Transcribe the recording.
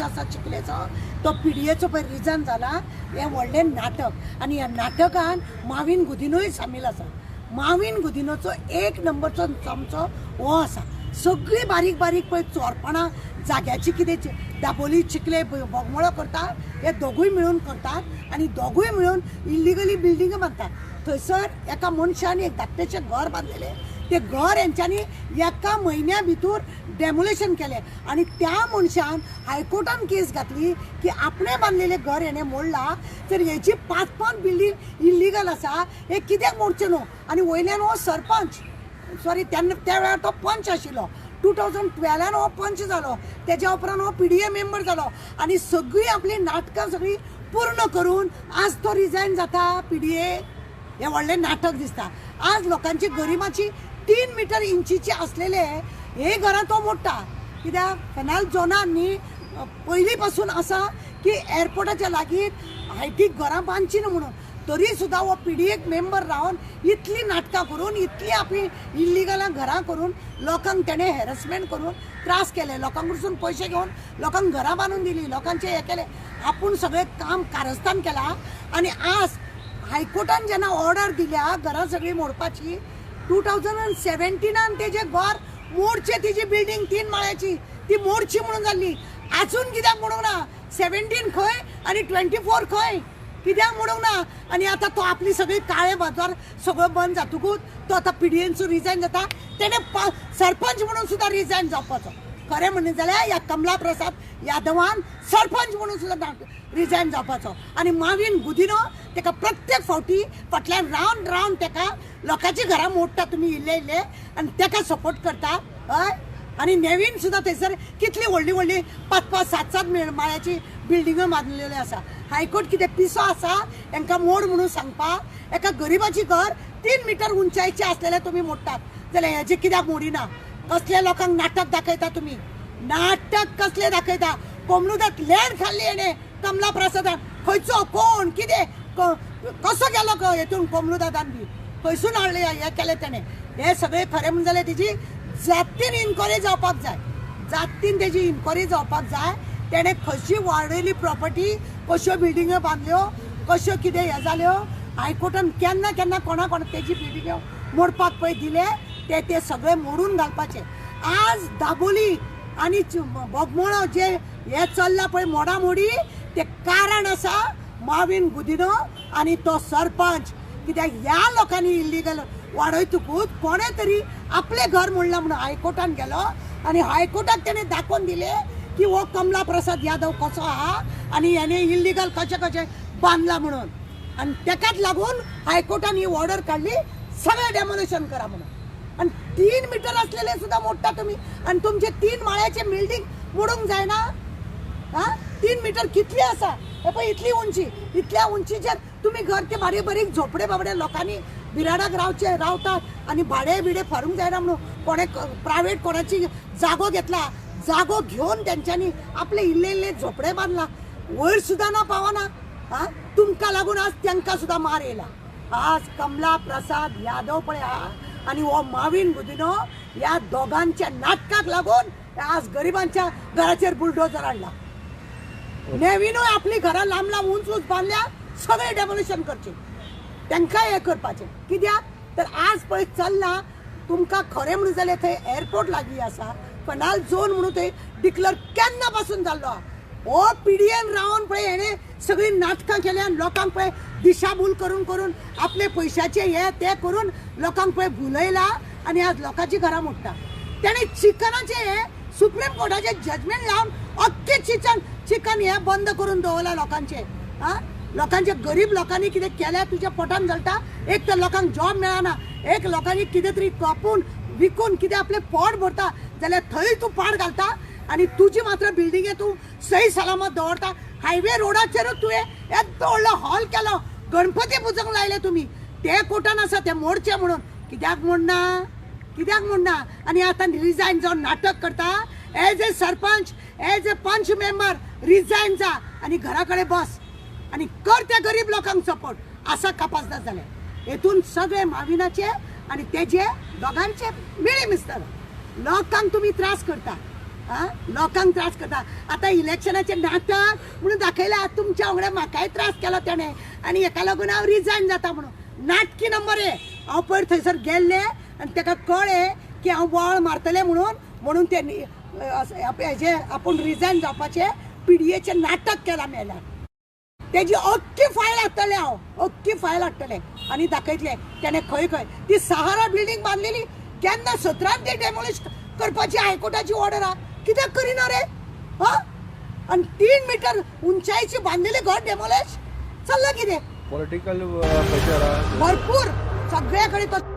आसा चिखलेचो तो पीडीएचो पळय रिजन जाला. हें व्हडलें नाटक आनी ह्या नाटकान माविन गुदिनोय सामील आसा. माविन गुदिनोचो एक नंबरचो चमचो हो आसा. सगळीं बारीक बारीक पळय चोरपणां जाग्याची कितें दाबोली चिखले बोगमोळो करता, हे दोगूय मेळून करतात आनी दोगूय मेळून इल्लिगली बिल्डिंगां बांदतात. थंयसर एका मनशान एक धाकटेशें घर बांदलेलें, तें घर हेंच्यांनी एका म्हयन्या भितर डेमोलेशन केलें आनी त्या मनशान हायकोर्टान केस घातली की आपणें बांदलेलें घर हेणें मोडलां, तर हेची 5-5 बिल्डींग इल्लिगल आसा, हें कित्याक मोडचें न्हू. आनी वयल्यान हो सरपंच, सॉरी तेन्ना त्या वेळार तो पंच आशिल्लो, 2012 हो पंच जालो, तेज्या उपरांत हो पीडीए मेंबर जालो आनी सगळीं आपलीं नाटकां सगळीं पूर्ण करून आज तो रिजायन जाता पीडीए. हें व्हडलें नाटक दिसता. आज लोकांची गरिबाची 3 मिटर इंचीचे आसलेले हे घरां तो मोडटा. कित्याक कनाल झोनान न्ही पयलीं पासून आसा की एअरपोर्टाच्या लागीं हायटीक घरां बांदची न्हू म्हणून, तरी सुद्दां हो पीडीए मेंबर रावन इतलीं नाटकां करून इतलीं आपलीं इल्लिगलां घरां करून लोकांक तेणें हॅरसमेंट करून त्रास केले, लोकां कडसून पयशे घेवन लोकांक घरां बांदून दिली, लोकांचें हें केलें, आपूण सगळें काम कारस्थान केलां. आनी आज हायकोर्टान जेन्ना ऑर्डर दिल्या घरां सगळीं मोडपाची, 2017 तेजें घर मोडचें, तेजी बिल्डींग 3 माळ्याची ती मोडची म्हणून जाल्ली, आजून कित्याक मोडूंक ना? 17 खंय आनी 24 खंय, कित्याक मोडूंक ना? आनी आतां तो आपली सगळी काळे बाजार सगळो बंद जातकूच तो आतां पीडीएनसून रिजायन जाता. तेणें सरपंच म्हणून सुद्दां रिजायन जावपाचो. खरें म्हणलें जाल्यार ह्या कमला प्रसाद यादवान सरपंच म्हणून सुद्दां रिजायन जावपाचो. आनी माविन गुदिनो तेका प्रत्येक फावटी फाटल्यान रावन रावन तेका लोकांची घरां मोडटा तुमी इल्ले इल्ले आनी तेका सपोर्ट करता. हय, आनी नेवीन सुद्दां थंयसर कितली व्हडली व्हडली 5-5, 7-7 माळ्याची बिल्डिंगो बांदलेल्यो आसा. हायकोर्ट कितें पिसो आसा हेंकां मोड म्हणून सांगपाक? एका गरिबाची घर 3 मिटर उंचायचें आसलेलें तुमी मोडटात जाल्यार हेजें कित्याक मोडिना? कसल्या लोकांक नाटक दाखयता तुमी? नाटक कसलें दाखयता? कोमलुदात लँड खाल्ली हेणें कमला प्रसादान, खंयचो कोण कितें कसो गेलो हेतून कोमलुदादान बी खंयसून हाडलें हें केलें तेणें? हें सगळें खरें म्हणून जाल्यार तेजी जातीन इन्क्वायरी जावपाक जाय, जातीन तेजी इन्क्वायरी जावपाक जाय. तेणें खंयची वाडयली प्रॉपर्टी, कश्यो बिल्डिंग्यो बांदल्यो, कश्यो कितें हें जाल्यो, हायकोर्टान केन्ना केन्ना कोणा कोणा तेजी बिल्डिंग्यो मोडपाक पळय दिले, ते ते सगळे मोडून घालपाचे. आज दाबोली आनी बोगमोळो जे हे चल्ला पळय मोडामोडी, ते कारण आसा माविन गुदिनो आनी तो सरपंच. कित्याक ह्या लोकांनी इल्लिगल वाडयतकूच कोणें तरी आपलें घर मोडलां म्हणून हायकोर्टान गेलो आनी हायकोर्टाक तेणें दाखोवन दिलें की हो कमला प्रसाद यादव कसो आहा आनी हेणें इल्लिगल कशें कशें बांदलां म्हणून. आनी तेकाच लागून हायकोर्टान ही ऑर्डर काडली सगळें डेमोलेशन करा म्हणून. आनी 3 मिटर आसलेले सुद्दां मोडटा तुमी आनी तुमचे 3 माळ्याचे बिल्डींग मोडूंक जायना? आं, 3 मिटर कितली आसा हे पळय, इतली उंची, इतल्या उंचीचेर तुमी घर ते बारीक बारीक झोपडे बाबडे लोकांनी बिराडाक रावचे रावतात आनी भाडे बिडे फारूंक जायना म्हणून कोणें प्रायवेट कोणाची जागो घेतला, जागो घेवन तेंच्यांनी आपले इल्ले इल्ले झोपडे बांदला, वयर सुद्दां ना पावना. आं, तुमकां लागून आज तेंकां सुद्दां मार येयला. आज कमला प्रसाद यादव पळय आहा आनी हो माविन गुदिनो ह्या दोगांच्या नाटकाक लागून आज गरिबांच्या घराचेर बुलडोजर हाडला. नेविनूय आपली घरां लांब लांब उंच उंच बांदल्या, सगळें डेमोलिशन करचें, तेंकांय हें करपाचें. कित्याक तर आज पळय चल्लां तुमकां खरें म्हणून जाल्यार थंय एअरपोर्ट लागीं आसा, कनाल झोन म्हणून थंय डिक्लेर केन्ना पासून जाल्लो आहा. हो पीडीएन रावन पळय हेणें सगळीं नाटकां केल्या, लोकांक पळय दिशाभूल करून करून आपले पयशाचे हे ते करून लोकांक पळय भुलयला आनी आज लोकांची घरां मोडटा. तेणें चिकनाचें हे सुप्रीम कोर्टाचें जजमेंट लावन अख्खें चिकन हें बंद करून दवरलां लोकांचें. आं, लोकांचे गरीब लोकांनी कितें केल्यार तुज्या पोटान जळटा. एक तर लोकांक जॉब मेळना, एक लोकांनी कितें तरी कापून विकून कितें आपलें पोट भरता जाल्यार थंय तूं पाड घालता आनी तुजी मात्र बिल्डिंगे तूं सही सलामत दवरता. हायवे रोडाचेरूच तुवें येदो व्हडलो हॉल केलो, गणपती पुजूंक लायले तुमी, ते कोर्टान आसा ते मोडचे म्हणून, कित्याक मोडना? कित्याक मोडना? आनी आतां रिजायन जावन नाटक करता. As a sarpanch, as a panch member resign जा आनी घरा कडेन बस आनी कर त्या गरीब लोकांक सपोर्ट. आसा कापासदार जाले हेतून सगळे माविनाचे आनी तेजे दोगांचे मिळी मिसता. लोकांक तुमी त्रास करता. आं, लोकांक त्रास करता. आतां इलेक्शनाचें नाटक म्हणून दाखयलां, तुमच्या वांगडा म्हाकाय त्रास केलो तेणें आनी हेका लागून हांव रिजायन जाता म्हणून. नाटकी नंबर हे. हांव पयर थंयसर गेल्लें आनी तेका कळ्ळें की हांव बोवाळ मारतलें म्हणून, म्हणून ते हेजे आपूण रिजायन जावपाचें PDAचें नाटक केलां मेल्यार. तेजी अख्खी फायल हाडटलें हांव, अख्खी फायल हाडटलें आनी दाखयतलें तेणें खंय खंय ती सहारा बिल्डींग बांदलेली केन्ना 17 ती डेमोलिश करपाची हायकोर्टाची ऑर्डर आहा, कित्याक करिना रे? हां, आनी 3 मिटर उंचायेची बांदलेलें घर डेमोलिश चल्लां कितें? पॉलिटिकल प्रेशर आहा भरपूर सगळ्या कडेन तो.